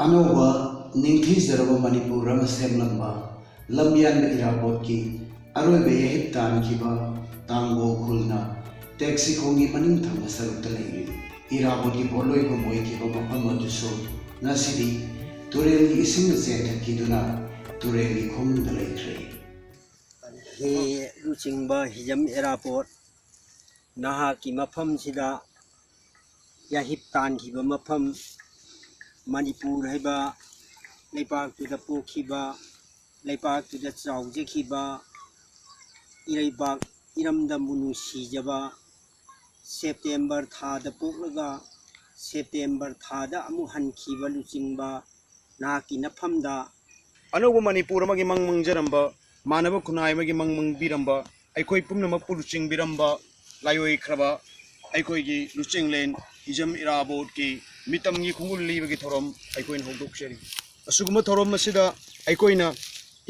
ꯑꯅꯧꯕ ꯅꯤꯡꯊꯤꯖꯔꯕ ꯃꯅꯤꯄꯨꯔ ꯑꯃ ꯁꯦꯝꯂꯝꯕ ꯂꯝꯌꯥꯟꯕ ꯏꯔꯥꯕꯣꯠꯀꯤ ꯑꯔꯣꯏꯕ ꯌꯥꯍꯤꯞ ꯇꯥꯟꯈꯤꯕ ꯇꯥꯡꯒꯣꯜ ꯈꯨꯜꯅ ꯇꯦꯛꯁꯤꯈꯣꯡꯒꯤ ꯃꯅꯤꯡ ꯊꯪꯕ ꯁꯔꯨꯛꯇ ꯂꯩꯔꯤꯕ ꯏꯔꯥꯕꯣꯠꯀꯤ ꯄꯣꯠꯂꯣꯏꯐꯝ ꯑꯣꯏꯈꯤꯕ ꯃꯐꯝ ꯑꯗꯨꯁꯨ ꯉꯁꯤꯗꯤ ꯇꯨꯔꯦꯜꯒꯤ ꯏꯁꯤꯡꯅ ꯆꯦꯟꯊꯠꯈꯤꯗꯨꯅ ꯇꯨꯔꯦꯜꯒꯤ ꯈꯣꯡꯅꯨꯡꯗ ꯂꯩꯈ꯭ꯔꯦ꯫ ꯍꯦ ꯂꯨꯆꯤꯡꯕ ꯍꯤꯖꯝ ꯏꯔꯥꯕꯣꯠ, ꯅꯍꯥꯛꯀꯤ ꯃꯐꯝꯁꯤꯗ ꯌꯥꯍꯤꯞ ꯇꯥꯟꯈꯤꯕ ꯃꯐꯝ, ꯃꯅꯤꯄꯨꯔ ꯍꯥꯏꯕ ꯂꯩꯕꯥꯛꯇꯨꯗ ꯄꯣꯛꯈꯤꯕ, ꯂꯩꯕꯥꯛꯇꯨꯗ ꯆꯥꯎꯖꯈꯤꯕ, ꯏꯔꯩꯕꯥꯛ ꯏꯔꯝꯗꯝꯕꯨ ꯅꯨꯡꯁꯤꯖꯕ, ꯁꯦꯞꯇꯦꯝꯕꯔ ꯊꯥꯗ ꯄꯣꯛꯂꯒ ꯁꯦꯞꯇꯦꯝꯕꯔ ꯊꯥꯗ ꯑꯃꯨꯛ ꯍꯟꯈꯤꯕ ꯂꯨꯆꯤꯡꯕ ꯅꯍꯥꯛꯀꯤ ꯅꯐꯝꯗ ꯑꯅꯧꯕ ꯃꯅꯤꯄꯨꯔ ꯑꯃꯒꯤ ꯃꯪ ꯃꯪꯖꯔꯝꯕ, ꯃꯥꯟꯅꯕ ꯈꯨꯟꯅꯥꯏ ꯑꯃꯒꯤ ꯃꯪ ꯃꯪꯕꯤꯔꯝꯕ, ꯑꯩꯈꯣꯏ ꯄꯨꯝꯅꯃꯛꯄꯨ ꯂꯨꯆꯤꯡꯕꯤꯔꯝꯕ ꯂꯥꯏꯑꯣꯏꯈ꯭ꯔꯕ ꯑꯩꯈꯣꯏꯒꯤ ꯂꯨꯆꯤꯡꯂꯦꯟ ꯍꯤꯖꯝ ꯏꯔꯥꯕꯣꯠꯀꯤ ꯃꯤꯇꯝꯒꯤ ꯈꯣꯡꯒꯨꯜ ꯂꯤꯕꯒꯤ ꯊꯧꯔꯝ ꯑꯩꯈꯣꯏꯅ ꯍꯧꯗꯣꯛꯆꯔꯤ꯫ ꯑꯁꯤꯒꯨꯝꯕ ꯊꯧꯔꯝ ꯑꯁꯤꯗ ꯑꯩꯈꯣꯏꯅ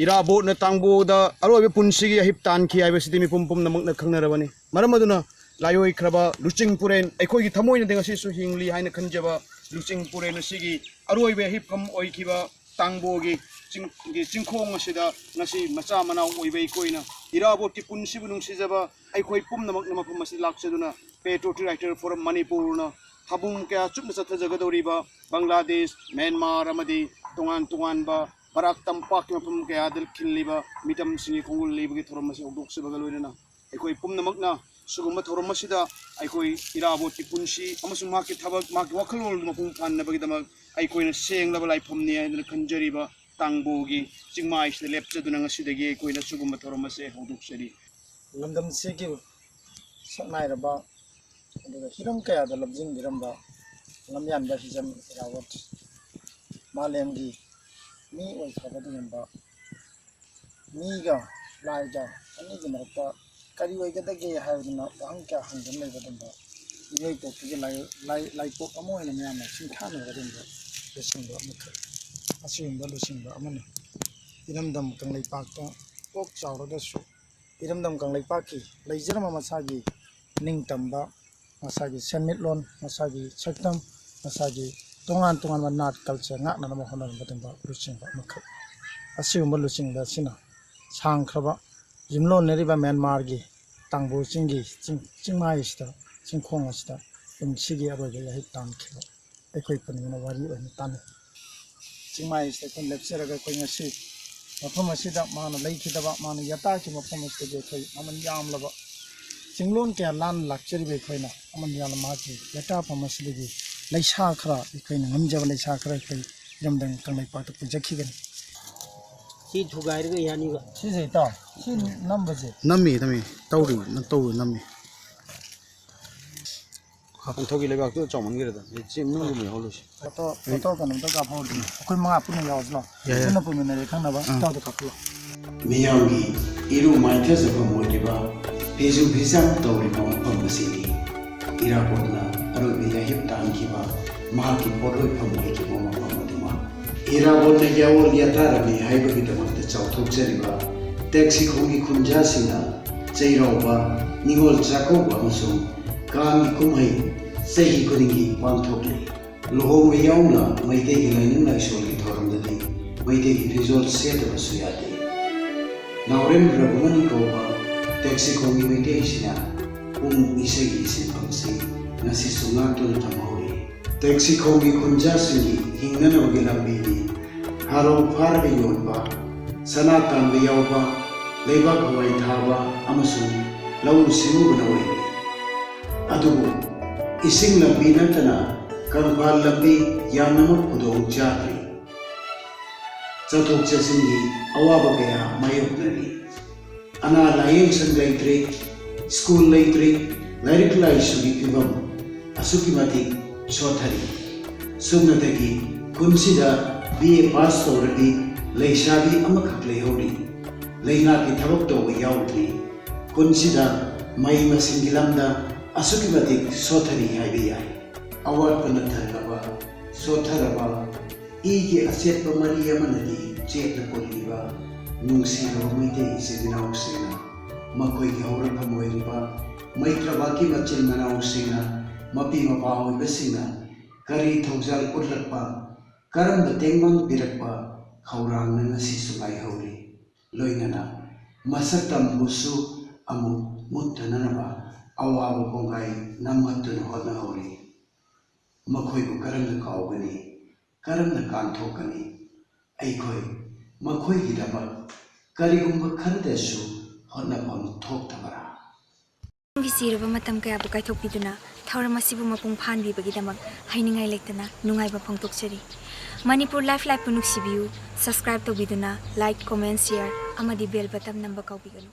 ꯏꯔꯥꯕꯣꯠꯅ ꯇꯥꯡꯕꯣꯗ ꯑꯔꯣꯏꯕ ꯄꯨꯟꯁꯤꯒꯤ ꯑꯍꯤꯞ ꯇꯥꯟꯈꯤ ꯍꯥꯏꯕꯁꯤꯗꯤ ꯃꯤꯄꯨꯝ ꯄꯨꯝꯅꯃꯛꯅ ꯈꯪꯅꯔꯕꯅꯤ꯫ ꯃꯔꯝ ꯑꯗꯨꯅ ꯂꯥꯏꯑꯣꯏꯈ꯭ꯔꯕ ꯂꯨꯆꯤꯡ ꯄꯨꯔꯦꯟ, ꯑꯩꯈꯣꯏꯒꯤ ꯊꯃꯣꯏꯅꯗꯤ ꯉꯁꯤꯁꯨ ꯍꯤꯡꯂꯤ ꯍꯥꯏꯅ ꯈꯟꯖꯕ ꯂꯨꯆꯤꯡ ꯄꯨꯔꯦꯟ ꯑꯁꯤꯒꯤ ꯑꯔꯣꯏꯕ ꯍꯤꯞꯐꯝ ꯑꯣꯏꯈꯤꯕ ꯇꯥꯡꯕꯣꯒꯤ ꯆꯤꯡ-, ꯒꯤ ꯆꯤꯡꯈꯣꯡ ꯑꯁꯤꯗ ꯉꯁꯤ ꯃꯆꯥ ꯃꯅꯥꯎ ꯑꯣꯏꯕ ꯑꯩꯈꯣꯏꯅ ꯏꯔꯥꯕꯣꯠꯀꯤ ꯄꯨꯟꯁꯤꯕꯨ ꯅꯨꯡꯁꯤꯖꯕ ꯑꯩꯈꯣꯏ ꯄꯨꯝꯅꯃꯛꯅ ꯃꯐꯝ ꯑꯁꯤꯗ ꯂꯥꯛꯆꯗꯨꯅ Patriotic Writer Forum ꯃꯅꯤꯄꯨꯔꯅ ꯊꯥꯕꯨꯡ ꯀꯌꯥ ꯆꯨꯞꯅ ꯆꯠꯊꯖꯒꯗꯧꯔꯤꯕ ꯕꯪꯒ꯭ꯂꯥꯗꯦꯁ, ꯃ꯭ꯌꯥꯟꯃꯥꯔ ꯑꯃꯗꯤ ꯇꯣꯉꯥꯟ ꯇꯣꯉꯥꯟꯕ ꯕꯔꯥꯛ ꯇꯝꯄꯥꯛꯀꯤ ꯃꯐꯝ ꯀꯌꯥꯗ ꯈꯤꯜꯂꯤꯕ ꯃꯤꯇꯝꯁꯤꯡꯒꯤ ꯈꯣꯡꯒꯨꯜ ꯂꯤꯕꯒꯤ ꯊꯧꯔꯝ ꯑꯁꯤ ꯍꯧꯗꯣꯛꯆꯕꯒ ꯂꯣꯏꯅꯅ ꯑꯩꯈꯣꯏ ꯄꯨꯝꯅꯃꯛꯅ ꯁꯤꯒꯨꯝꯕ ꯊꯧꯔꯝ ꯑꯁꯤꯗ ꯑꯩꯈꯣꯏ ꯏꯔꯥꯕꯣꯠꯀꯤ ꯄꯨꯟꯁꯤ ꯑꯃꯁꯨꯡ ꯃꯍꯥꯛꯀꯤ ꯊꯕꯛ, ꯃꯍꯥꯛꯀꯤ ꯋꯥꯈꯜꯂꯣꯟ ꯃꯄꯨꯡ ꯐꯥꯍꯟꯅꯕꯒꯤꯗꯃꯛ ꯑꯩꯈꯣꯏꯅ ꯁꯦꯡꯂꯕ ꯂꯥꯏꯐꯝꯅꯤ ꯍꯥꯏꯗꯨꯅ ꯈꯟꯖꯔꯤꯕ ꯇꯥꯡꯕꯣꯒꯤ ꯆꯤꯡꯃꯥꯏꯁꯤꯗ ꯂꯦꯞꯆꯗꯨꯅ ꯉꯁꯤꯗꯒꯤ ꯑꯩꯈꯣꯏꯅ ꯁꯤꯒꯨꯝꯕ ꯊꯧꯔꯝ ꯑꯁꯤ ꯍꯧꯗꯣꯛꯆꯔꯤ꯫ ꯂꯝꯗꯝꯁꯤꯒꯤ ꯁꯛꯅꯥꯏꯔꯕ ꯑꯗꯨꯒ ꯍꯤꯔꯝ ꯀꯌꯥꯗ ꯂꯝꯖꯤꯡꯕꯤꯔꯝꯕ ꯂꯝꯌꯥꯟꯕ ꯍꯤꯖꯝ ꯏꯔꯥꯕꯣꯠ ꯃꯥꯂꯦꯝꯒꯤ ꯃꯤ ꯑꯣꯏꯈ꯭ꯔꯕ ꯑꯗꯨꯒꯨꯝꯕ ꯃꯤꯒ ꯂꯥꯏꯒ ꯑꯅꯤꯒꯤ ꯃꯔꯛꯇ ꯀꯔꯤ ꯑꯣꯏꯒꯗꯒꯦ ꯍꯥꯏꯕꯗꯨꯅ ꯋꯥꯍꯪ ꯀꯌꯥ ꯍꯪꯗꯨꯅ ꯂꯩꯕ ꯑꯗꯨꯒꯨꯝꯕ ꯃꯤꯑꯣꯏ ꯄꯣꯛꯄꯒꯤ ꯂꯥꯏ-, ꯂꯥꯏ-, ꯂꯥꯏꯄꯣꯛ ꯑꯃ ꯑꯣꯏꯅ ꯃꯌꯥꯝꯅ ꯁꯤꯡꯊꯥꯅꯕ ꯑꯗꯨꯒꯨꯝꯕ ꯂꯨꯆꯤꯡꯕ ꯑꯃꯈꯛ, ꯑꯁꯤꯒꯨꯝꯕ ꯂꯨꯆꯤꯡꯕ ꯑꯃꯅꯤ꯫ ꯏꯔꯝꯗꯝ ꯀꯪꯂꯩꯄꯥꯛꯇ ꯄꯣꯛ ꯆꯥꯎꯔꯒꯁꯨ ꯏꯔꯝꯗꯝ ꯀꯪꯂꯩꯄꯥꯛꯀꯤ ꯂꯩꯖꯔꯝꯕ ꯃꯁꯥꯒꯤ ꯅꯤꯡꯇꯝꯕ, ꯃꯁꯥꯒꯤ ꯁꯦꯟꯃꯤꯠꯂꯣꯟ, ꯃꯁꯥꯒꯤ ꯁꯛꯇꯝ, ꯃꯁꯥꯒꯤ ꯇꯣꯉꯥꯟ ꯇꯣꯉꯥꯟꯕ ꯅꯥꯠ ꯀꯜꯆꯔ ꯉꯥꯛꯅꯅꯕ ꯍꯣꯠꯅꯔꯝꯕ ꯑꯗꯨꯒꯨꯝꯕ ꯂꯨꯆꯤꯡꯕ ꯑꯃꯈꯛ꯫ ꯑꯁꯤꯒꯨꯝꯕ ꯂꯨꯆꯤꯡꯕ ꯑꯁꯤꯅ ꯁꯥꯡꯈ꯭ꯔꯕ ꯌꯨꯝꯂꯣꯟꯅꯔꯤꯕ ꯃ꯭ꯌꯥꯟꯃꯥꯔꯒꯤ ꯇꯥꯡꯕꯨ ꯆꯤꯡꯒꯤ ꯆꯤꯡ-, ꯆꯤꯡꯃꯥꯏ ꯑꯁꯤꯗ, ꯆꯤꯡꯈꯣꯡ ꯑꯁꯤꯗ ꯄꯨꯟꯁꯤꯒꯤ ꯑꯔꯣꯏꯕ ꯌꯥꯍꯤꯞ ꯇꯥꯟꯈꯤꯕ ꯑꯩꯈꯣꯏ ꯄꯨꯝꯅꯃꯛꯅ ꯋꯥꯔꯤ ꯑꯣꯏꯅ ꯇꯥꯟꯅꯩ꯫ ꯆꯤꯡꯃꯥꯏ ꯑꯁꯤꯗ ꯑꯩꯈꯣꯏ ꯂꯦꯞꯆꯔꯒ ꯑꯩꯈꯣꯏ ꯉꯁꯤ ꯃꯐꯝ ꯑꯁꯤꯗ ꯃꯥꯅ ꯂꯩꯈꯤꯗꯕ, ꯃꯥꯅ ꯌꯥꯇꯥꯈꯤꯕ ꯃꯐꯝ ꯑꯁꯤꯗꯒꯤ ꯑꯩꯈꯣꯏ ꯃꯃꯜ ꯌꯥꯝꯂꯕ ꯆꯤꯡꯂꯣꯟ ꯀꯌꯥ ꯂꯥꯟꯅ ꯂꯥꯛꯆꯔꯤꯕ ꯑꯩꯈꯣꯏꯅ ꯃꯃꯜ ꯌꯥꯝꯂꯕ ꯃꯍꯥꯛꯀꯤ ꯌꯥꯇꯥꯐꯝ ꯑꯁꯤꯗꯒꯤ ꯂꯩꯁꯥ ꯈꯔ, ꯑꯩꯈꯣꯏꯅ ꯉꯝꯖꯕ ꯂꯩꯁꯥ ꯈꯔ ꯑꯩꯈꯣꯏ ꯏꯔꯝꯗꯝ ꯀꯪꯂꯩꯄꯥꯛꯇ ꯄꯨꯖꯈꯤꯒꯅꯤ꯫ ꯁꯤ ꯊꯨꯒꯥꯏꯔꯒ ꯌꯥꯅꯤꯕ꯫ ꯁꯤꯁꯦ ꯏꯇꯥꯎ, ꯁꯤ ꯅꯝꯕꯁꯦ꯫ ꯅꯝꯃꯤ, ꯅꯝꯃꯤ꯫ ꯇꯧꯔꯤ, ꯇꯧꯔꯤ, ꯅꯝꯃꯤ꯫ ꯄꯥꯡꯊꯣꯛꯀꯤ ꯂꯩꯕꯥꯛꯇꯨ ꯆꯥꯎꯃꯟꯈ꯭ꯔꯦꯗ꯫ ꯑꯩ ꯆꯦ ꯅꯨꯡꯗꯨ ꯂꯩꯍꯧꯔꯁꯤ꯫ ꯐꯣꯇꯣ, ꯐꯣꯇꯣ ꯀꯩꯅꯣꯝꯇ ꯀꯥꯞꯍꯧꯔꯗꯤ꯫ ꯑꯩꯈꯣꯏ ꯃꯉꯥ ꯄꯨꯟꯅ ꯌꯥꯎꯔꯁꯤ ꯂꯥꯎ꯫ ꯌꯥꯏ, ꯌꯥꯏ꯫ ꯄꯨꯟꯅ ꯄꯨꯃꯤꯟꯅꯔꯦ ꯈꯪꯅꯕ꯫ ꯑꯥ꯫ ꯏꯇꯥꯎꯗ ꯀꯥꯞꯍꯜꯂꯣ꯫ ꯃꯤꯌꯥꯝꯒꯤ ꯏꯔꯨ ꯃꯥꯏꯊꯖꯐꯝ ꯑꯣꯏꯔꯤꯕ ꯐꯤꯁꯨ ꯐꯤꯖꯥꯝ ꯇꯧꯔꯤꯕ ꯃꯐꯝ ꯑꯁꯤꯅꯤ꯫ ꯏꯔꯥꯕꯣꯠꯅ ꯑꯔꯣꯏꯕ ꯌꯥꯍꯤꯞ ꯇꯥꯟꯈꯤꯕ ꯃꯍꯥꯛꯀꯤ ꯄꯣꯠꯂꯣꯏꯐꯝ ꯑꯣꯏꯈꯤꯕ ꯃꯐꯝ ꯑꯗꯨꯃꯛ꯫ ꯏꯔꯥꯕꯣꯠꯅ ꯌꯥꯑꯣꯜ ꯌꯥꯇꯥꯔꯝꯃꯤ ꯍꯥꯏꯕꯒꯤꯗꯃꯛꯇ ꯆꯥꯎꯊꯣꯛꯆꯔꯤꯕ ꯇꯦꯛꯁꯤꯈꯣꯡꯒꯤ ꯈꯨꯟꯖꯥꯁꯤꯡꯅ ꯆꯩꯔꯥꯎꯕ, ꯅꯤꯉꯣꯜ ꯆꯥꯛꯀꯧꯕ ꯑꯃꯁꯨꯡ ꯀꯥꯡꯒꯤ ꯀꯨꯝꯍꯩ ꯆꯍꯤ ꯈꯨꯗꯤꯡꯒꯤ ꯄꯥꯡꯊꯣꯛꯂꯤ꯫ ꯂꯨꯍꯣꯡꯕ ꯌꯥꯎꯅ ꯃꯩꯇꯩꯒꯤ ꯂꯥꯏꯅꯤꯡ ꯂꯥꯏꯁꯣꯜꯒꯤ ꯊꯧꯔꯝꯗꯗꯤ ꯃꯩꯇꯩꯒꯤ ꯐꯤꯖꯣꯜ ꯁꯦꯠꯇꯕꯁꯨ ꯌꯥꯗꯦ꯫ ꯅꯥꯎꯔꯦꯝ ꯔꯘꯨꯃꯅꯤ ꯀꯧꯕ ꯇꯦꯛꯁꯤꯈꯣꯡꯒꯤ ꯃꯩꯇꯩꯁꯤꯅ ꯄꯨꯡ ꯏꯁꯩꯒꯤ ꯁꯤꯟꯐꯝꯁꯤ ꯉꯁꯤꯁꯨ ꯉꯥꯛꯇꯨꯅ ꯊꯝꯍꯧꯔꯤ꯫ ꯇꯦꯛꯁꯤꯈꯣꯡꯒꯤ ꯈꯨꯟꯖꯥꯁꯤꯡꯒꯤ ꯍꯤꯡꯅꯅꯕꯒꯤ ꯂꯝꯕꯤꯗꯤ ꯍꯥꯔꯧ ꯐꯥꯔꯒ ꯌꯣꯟꯕ, ꯁꯅꯥ ꯇꯥꯟꯕ ꯌꯥꯎꯕ, ꯂꯩꯕꯥꯛ ꯍꯋꯥꯏ ꯊꯥꯕ ꯑꯃꯁꯨꯡ ꯂꯧꯎ ꯁꯤꯡꯎꯕꯅ ꯑꯣꯏꯔꯤ꯫ ꯑꯗꯨꯕꯨ ꯏꯁꯤꯡ ꯂꯝꯕꯤ ꯅꯠꯇꯅ ꯀꯪꯐꯥꯜ ꯂꯝꯕꯤ ꯌꯥꯝꯅꯃꯛ ꯈꯨꯗꯣꯡ ꯆꯥꯗ꯭ꯔꯤ꯫ ꯆꯠꯊꯣꯛ ꯆꯠꯁꯤꯟꯒꯤ ꯑꯋꯥꯕ ꯀꯌꯥ ꯃꯥꯌꯣꯛꯅꯔꯤ꯫ ꯑꯅꯥ ꯂꯥꯌꯦꯡ ꯁꯪ ꯂꯩꯇ꯭ꯔꯤ, ꯁ꯭ꯀꯨꯜ ꯂꯩꯇ꯭ꯔꯤ, ꯂꯥꯏꯔꯤꯛ ꯂꯥꯏꯁꯨꯒꯤ ꯐꯤꯕꯝ ꯑꯁꯨꯛꯀꯤ ꯃꯇꯤꯛ ꯁꯣꯠꯊꯔꯤ꯫ ꯁꯨꯞꯅꯇꯒꯤ ꯈꯨꯟꯁꯤꯗ ꯕꯤ ꯑꯦ ꯄꯥꯁ ꯇꯧꯔꯕꯤ ꯂꯩꯁꯥꯕꯤ ꯑꯃꯈꯛ ꯂꯩꯍꯧꯔꯤ꯫ ꯂꯩꯉꯥꯛꯀꯤ ꯊꯕꯛ ꯇꯧꯕ ꯌꯥꯎꯗ꯭ꯔꯤ꯫ ꯈꯨꯟꯁꯤꯗ ꯃꯍꯩ ꯃꯁꯤꯡꯒꯤ ꯂꯝꯗ ꯑꯁꯨꯛꯀꯤ ꯃꯇꯤꯛ ꯁꯣꯠꯊꯔꯤ ꯍꯥꯏꯕ ꯌꯥꯏ꯫ ꯑꯋꯥꯠꯄꯅ ꯊꯜꯂꯕ, ꯁꯣꯠꯊꯔꯕ, ꯏꯒꯤ ꯑꯆꯦꯠꯄ ꯃꯔꯤ ꯑꯃꯅꯗꯤ ꯆꯦꯠꯅ ꯄꯨꯜꯂꯤꯕ ꯅꯨꯡꯁꯤꯔꯕ ꯃꯩꯇꯩ ꯏꯆꯤꯜ ꯏꯅꯥꯎꯁꯤꯡꯅ, ꯃꯈꯣꯏꯒꯤ ꯍꯧꯔꯛꯐꯝ ꯑꯣꯏꯔꯤꯕ ꯃꯩꯇ꯭ꯔꯕꯥꯛꯀꯤ ꯃꯆꯤꯟ ꯃꯅꯥꯎꯁꯤꯡꯅ, ꯃꯄꯤ ꯃꯄꯥ ꯑꯣꯏꯕꯁꯤꯡꯅ ꯀꯔꯤ ꯊꯧꯖꯥꯜ ꯎꯠꯂꯛꯄ, ꯀꯔꯝꯕ ꯇꯦꯡꯕꯥꯡ ꯄꯤꯔꯛꯄ ꯈꯧꯔꯥꯡꯅ ꯉꯁꯤꯁꯨ ꯉꯥꯏꯍꯧꯔꯤ꯫ ꯂꯣꯏꯅꯅ ꯃꯁꯛ ꯇꯝꯕꯨꯁꯨ ꯑꯃꯨꯛ ꯃꯨꯠꯇꯅꯅꯕ ꯑꯋꯥꯕ ꯀꯣꯡꯒꯥꯏ ꯅꯝꯃꯠꯇꯨꯅ ꯍꯣꯠꯅꯍꯧꯔꯤ꯫ ꯃꯈꯣꯏꯕꯨ ꯀꯔꯝꯅ ꯀꯥꯎꯒꯅꯤ? ꯀꯔꯝꯅ ꯀꯥꯟꯊꯣꯛꯀꯅꯤ? ꯑꯩꯈꯣꯏ ꯃꯈꯣꯏꯒꯤꯗꯃꯛ ꯀꯔꯤꯒꯨꯝꯕ ꯈꯔꯗꯁꯨ ꯍꯣꯠꯅꯐꯝ ꯊꯣꯛꯇꯕꯔꯥ? ꯅꯪꯒꯤ ꯆꯤꯔꯕ ꯃꯇꯝ ꯀꯌꯥꯕꯨ ꯀꯥꯏꯊꯣꯛꯄꯤꯗꯨꯅ ꯊꯧꯔꯝ ꯑꯁꯤꯕꯨ ꯃꯄꯨꯡ ꯐꯥꯍꯟꯕꯤꯕꯒꯤꯗꯃꯛ ꯍꯥꯏꯅꯤꯡꯉꯥꯏ ꯂꯩꯇꯅ ꯅꯨꯡꯉꯥꯏꯕ ꯐꯣꯡꯗꯣꯛꯆꯔꯤ꯫ ꯃꯅꯤꯄꯨꯔ ꯂꯥꯏꯐ ꯂꯥꯏꯚꯄꯨ ꯅꯨꯡꯁꯤꯕꯤꯌꯨ꯫ Subscribe ꯇꯧꯕꯤꯗꯨꯅ like, comment, share ꯑꯃꯗꯤ bell button ꯅꯝꯕ ꯀꯥꯎꯕꯤꯒꯅꯨ꯫